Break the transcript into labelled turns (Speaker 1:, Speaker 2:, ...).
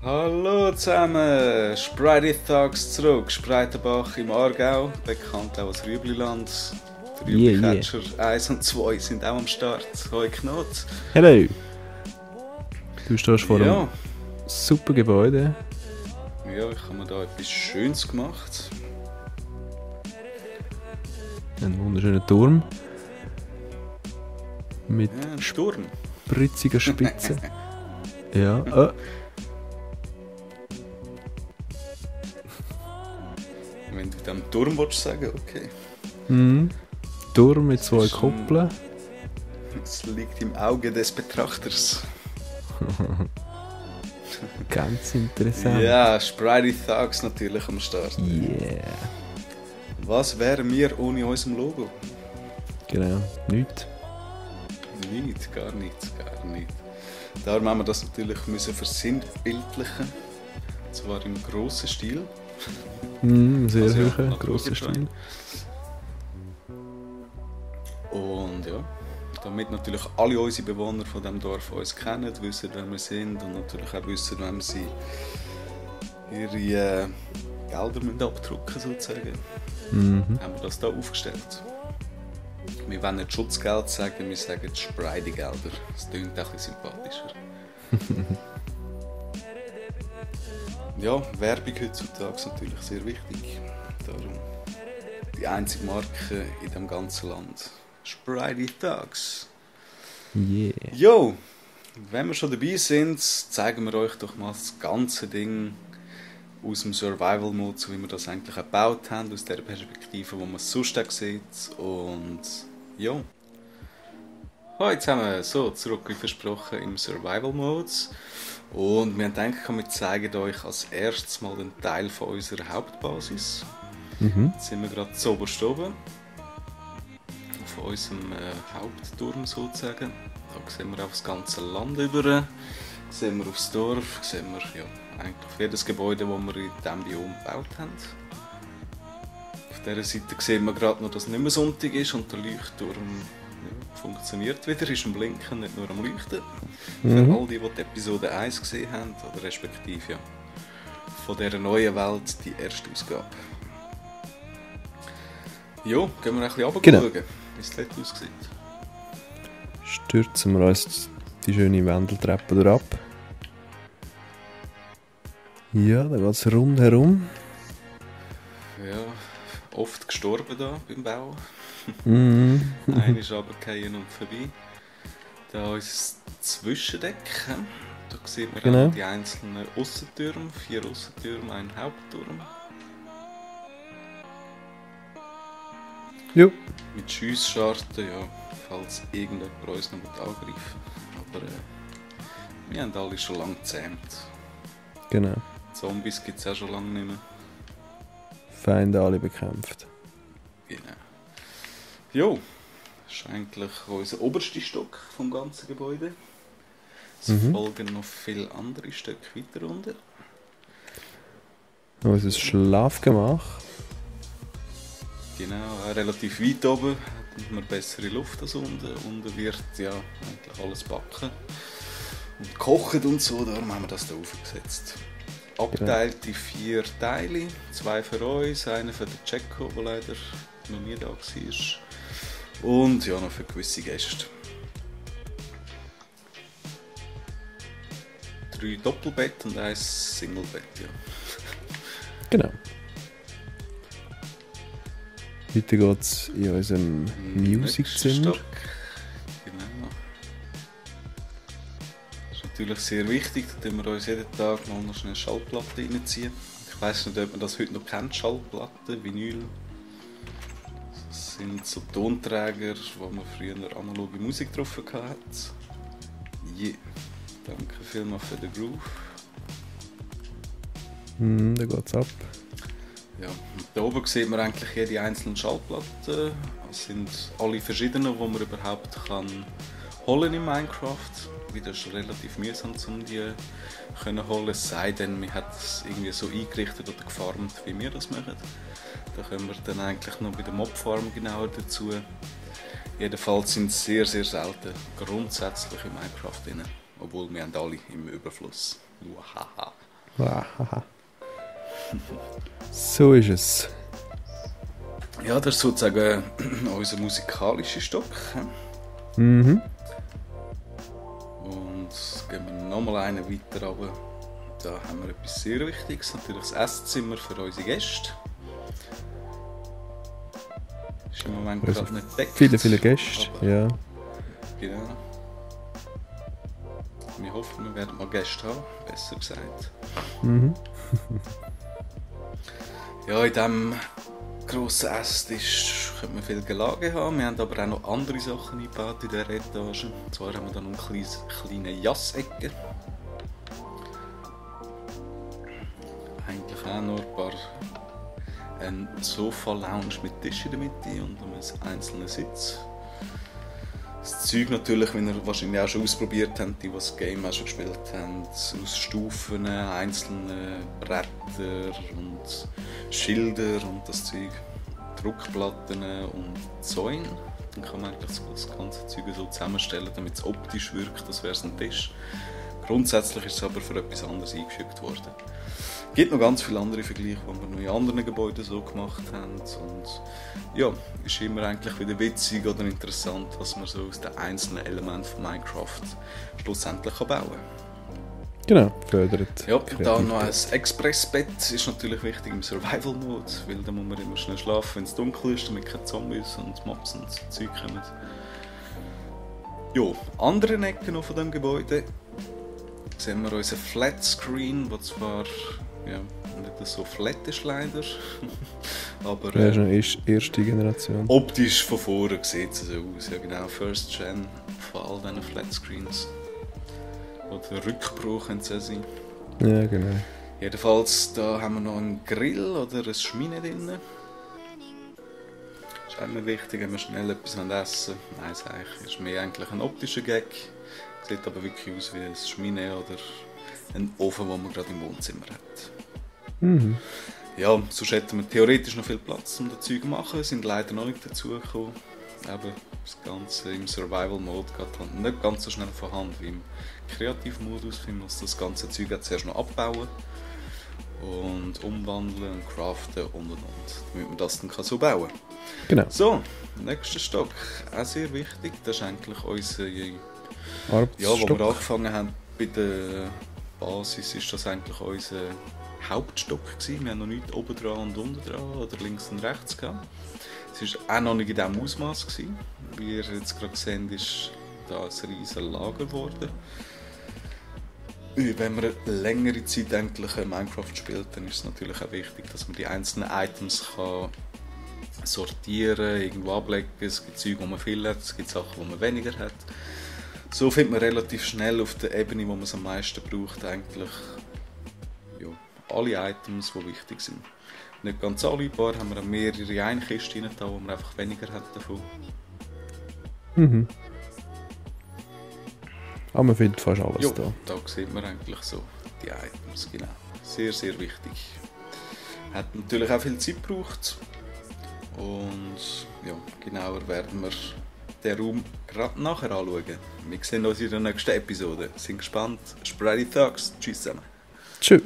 Speaker 1: Hallo zusammen, Sprite Thugs zurück, Spreitenbach im Aargau, bekannt auch als Rübliland. Die Rübli-Catcher 1 und 2 sind auch am Start. Hoi Knot.
Speaker 2: Hallo! Du stehst vor
Speaker 1: Ja.
Speaker 2: einem super Gebäude.
Speaker 1: Ja, ich habe mir da etwas Schönes gemacht.
Speaker 2: Einen wunderschönen Turm. Mit
Speaker 1: Ja, ein Sturm.
Speaker 2: spritziger Spitze. Ja,
Speaker 1: Wenn du dem Turm willst sagen, okay.
Speaker 2: Turm mit zwei
Speaker 1: ist ein-
Speaker 2: Kuppeln.
Speaker 1: Es liegt im Auge des Betrachters.
Speaker 2: Ganz interessant.
Speaker 1: Ja, Sprite Thugs natürlich am Start.
Speaker 2: Yeah.
Speaker 1: Was wären wir ohne unserem Logo?
Speaker 2: Genau, nichts.
Speaker 1: Nicht, gar nichts. Darum haben wir das natürlich müssen versinnbildlichen. Und zwar im grossen Stil.
Speaker 2: Sehr
Speaker 1: Also ja,
Speaker 2: hoher,
Speaker 1: nach
Speaker 2: grosser
Speaker 1: Logo
Speaker 2: Stil.
Speaker 1: Und ja, damit natürlich alle unsere Bewohner von diesem Dorf uns kennen, wissen, wer wir sind und natürlich auch wissen, wenn sie ihre Gelder müssen abdrucken sozusagen, haben wir das hier aufgestellt. Wir wollen nicht Schutzgeld sagen, wir sagen Sprite-Gelder. Das klingt auch ein bisschen sympathischer. Ja, Werbung heutzutage ist natürlich sehr wichtig. Darum die einzige Marke in diesem ganzen Land. Sprite Thugs.
Speaker 2: Yeah.
Speaker 1: Jo, wenn wir schon dabei sind, zeigen wir euch doch mal das ganze Ding aus dem Survival-Mode, so wie wir das eigentlich auch gebaut haben, aus der Perspektive, wo man es sonst auch sieht. Und ja. Hallo zusammen, so, zurück wie versprochen im Survival-Mode. Und wir haben gedacht, wir zeigen euch als erstes mal einen Teil von unserer Hauptbasis. Jetzt sind wir gerade zu oberst oben. Auf unserem Hauptturm sozusagen. Da sehen wir auf das ganze Land über. Sehen wir aufs Dorf, sehen wir ja, eigentlich auf jedes Gebäude, das wir in diesem Biom gebaut haben. Auf dieser Seite sehen wir gerade noch, dass es nicht mehr Sonntag ist und der Leuchtturm funktioniert wieder, ist am Blinken, nicht nur am Leuchten. Für all die Episode 1 gesehen haben, oder respektive ja, von dieser neuen Welt die erste Ausgabe. Ja, gehen wir ein bisschen runter
Speaker 2: Genau.
Speaker 1: schauen, wie es dort aussieht.
Speaker 2: Stürzen wir uns die schöne Wendeltreppe durch ab. Ja, da geht es rundherum.
Speaker 1: Ja, oft gestorben da beim Bau.
Speaker 2: Mhm.
Speaker 1: Einer ist runtergefallen und vorbei. Da unser Zwischendeck. Da sieht man
Speaker 2: Genau.
Speaker 1: auch die einzelnen Aussentürme, 4 Aussentürme, ein Hauptturm.
Speaker 2: Jo.
Speaker 1: Mit Schiessscharten, ja, falls irgendjemand uns noch angreifen will. Aber wir haben alle schon lange gezähmt.
Speaker 2: Genau.
Speaker 1: Zombies gibt es auch schon lange nicht mehr.
Speaker 2: Feinde alle bekämpft.
Speaker 1: Genau. Jo, das ist eigentlich unser oberster Stock vom ganzen Gebäude. Es folgen noch viele andere Stöcke weiter unten.
Speaker 2: Unser Schlafgemach.
Speaker 1: Genau, auch relativ weit oben hat man bessere Luft als unten. Unten wird ja eigentlich alles backen und kochen und so, darum haben wir das hier aufgesetzt. Abgeteilt in 4 Teile, 2 für uns, einer für den Cecco, der leider noch nie da war. Und ja, noch für gewisse Gäste. 3 Doppelbett und 1 Singlebett, ja.
Speaker 2: Genau. Heute geht es in unserem Musikzimmer.
Speaker 1: Stock. Genau. Das ist natürlich sehr wichtig, da tun wir uns jeden Tag mal noch schnell Schallplatten reinziehen. Ich weiss nicht, ob man das heute noch kennt, Schallplatten, Vinyl. Das sind so Tonträger, wo man früher analoge Musik drauf hatte. Yeah. Danke vielmals für den Groove.
Speaker 2: Da geht es ab.
Speaker 1: Ja, und da oben sieht man eigentlich jede einzelne Schallplatte. Das sind alle verschiedenen, die man überhaupt kann holen in Minecraft. Das ist relativ mühsam, um die zu holen. Es sei denn, man hat es irgendwie so eingerichtet oder gefarmt, wie wir das machen. Da kommen wir dann eigentlich noch bei der Mobfarm genauer dazu. Jedenfalls sind sie sehr, sehr selten grundsätzlich in Minecraft drin. Obwohl wir haben alle im Überfluss. Uhaha.
Speaker 2: Haha. So ist es.
Speaker 1: Ja, das ist sozusagen unser musikalischer Stock.
Speaker 2: Mhm.
Speaker 1: Und gehen wir nochmal einen weiter runter. Da haben wir etwas sehr Wichtiges, natürlich das Esszimmer für unsere Gäste. Ist im Moment
Speaker 2: Also
Speaker 1: gerade nicht deckt.
Speaker 2: viele Gäste,
Speaker 1: aber
Speaker 2: ja.
Speaker 1: Genau. Wir hoffen, wir werden mal Gäste haben, besser gesagt.
Speaker 2: Mhm.
Speaker 1: Ja, in diesem grossen Esstisch könnte man viel Gelage haben. Wir haben aber auch noch andere Sachen eingebaut in dieser Etage. Und zwar haben wir da noch eine kleine Jassecke. Eigentlich auch noch ein Sofa-Lounge mit Tisch in der Mitte und einem einzelnen Sitz. Das Zeug natürlich, wie ihr wahrscheinlich auch schon ausprobiert habt, die das Game auch schon gespielt haben, aus Stufen, einzelnen Bretter und Schilder und das Zeug, Druckplatten und Zäune. Dann kann man eigentlich das ganze Zeug so zusammenstellen, damit es optisch wirkt, als wäre es ein Tisch. Grundsätzlich ist es aber für etwas anderes eingefügt worden. Es gibt noch ganz viele andere Vergleiche, die wir noch in anderen Gebäuden so gemacht haben. Und ja, ist immer eigentlich wieder witzig oder interessant, was man so aus den einzelnen Elementen von Minecraft schlussendlich bauen kann.
Speaker 2: Genau, fördert.
Speaker 1: Ja, da noch ein Expressbett ist natürlich wichtig im Survival-Mode, weil da muss man immer schnell schlafen, wenn es dunkel ist, damit keine Zombies und Mobs und so Zeug kommen. Ja, andere Ecken noch von dem Gebäude sehen wir unseren Flatscreen, der zwar nicht so flat ist leider, aber
Speaker 2: Ja, schon erste Generation.
Speaker 1: optisch von vorne sieht es so aus. Ja genau, First Gen von all diesen Flatscreens. Oder Rückbruch können sie sein.
Speaker 2: Ja, genau.
Speaker 1: Jedenfalls, da haben wir noch einen Grill oder eine Schmine drin. Das ist immer wichtig, wenn wir schnell etwas essen wollen. Nein, es ist mehr eigentlich ein optischer Gag. Sieht aber wirklich aus wie eine Schmine oder ein Ofen, den man gerade im Wohnzimmer hat.
Speaker 2: Mhm.
Speaker 1: Ja, sonst hätten wir theoretisch noch viel Platz, um das Zeug zu machen. Sind leider noch nicht dazu gekommen. Aber das Ganze im Survival-Mode geht halt nicht ganz so schnell von Hand wie im Kreativ-Modus. Wir müssen das ganze Zeug zuerst noch abbauen und umwandeln und craften und. Damit man das dann so bauen kann.
Speaker 2: Genau.
Speaker 1: So, nächster Stock. Auch sehr wichtig. Das ist eigentlich unser... Ja, wo
Speaker 2: Arbeitsstock.
Speaker 1: wir angefangen haben bei der Basis, ist das eigentlich unser Hauptstock gewesen. Wir haben noch nichts oben dran und unten dran oder links und rechts gehabt. Es war auch noch nicht in diesem Ausmaß gewesen. Wie ihr jetzt gerade seht, ist da ein riesiges Lager geworden. Wenn man eine längere Zeit eigentlich Minecraft spielt, dann ist es natürlich auch wichtig, dass man die einzelnen Items kann sortieren, irgendwo ablegen. Es gibt Zeug, die man viel hat, es gibt Sachen, die man weniger hat. So findet man relativ schnell auf der Ebene, wo man es am meisten braucht, eigentlich alle Items, die wichtig sind. Nicht ganz alle, ein paar haben wir mehrere in eine Kiste rein, wo man einfach weniger hat davon.
Speaker 2: Mhm. Aber man findet fast alles
Speaker 1: Jo,
Speaker 2: da.
Speaker 1: da sieht man eigentlich so die Items, genau. Sehr, sehr wichtig. Hat natürlich auch viel Zeit gebraucht. Und ja, genauer werden wir den Raum gerade nachher anschauen. Wir sehen uns in der nächsten Episode. Sind gespannt. Spready Thugs. Tschüss zusammen.
Speaker 2: Tschüss.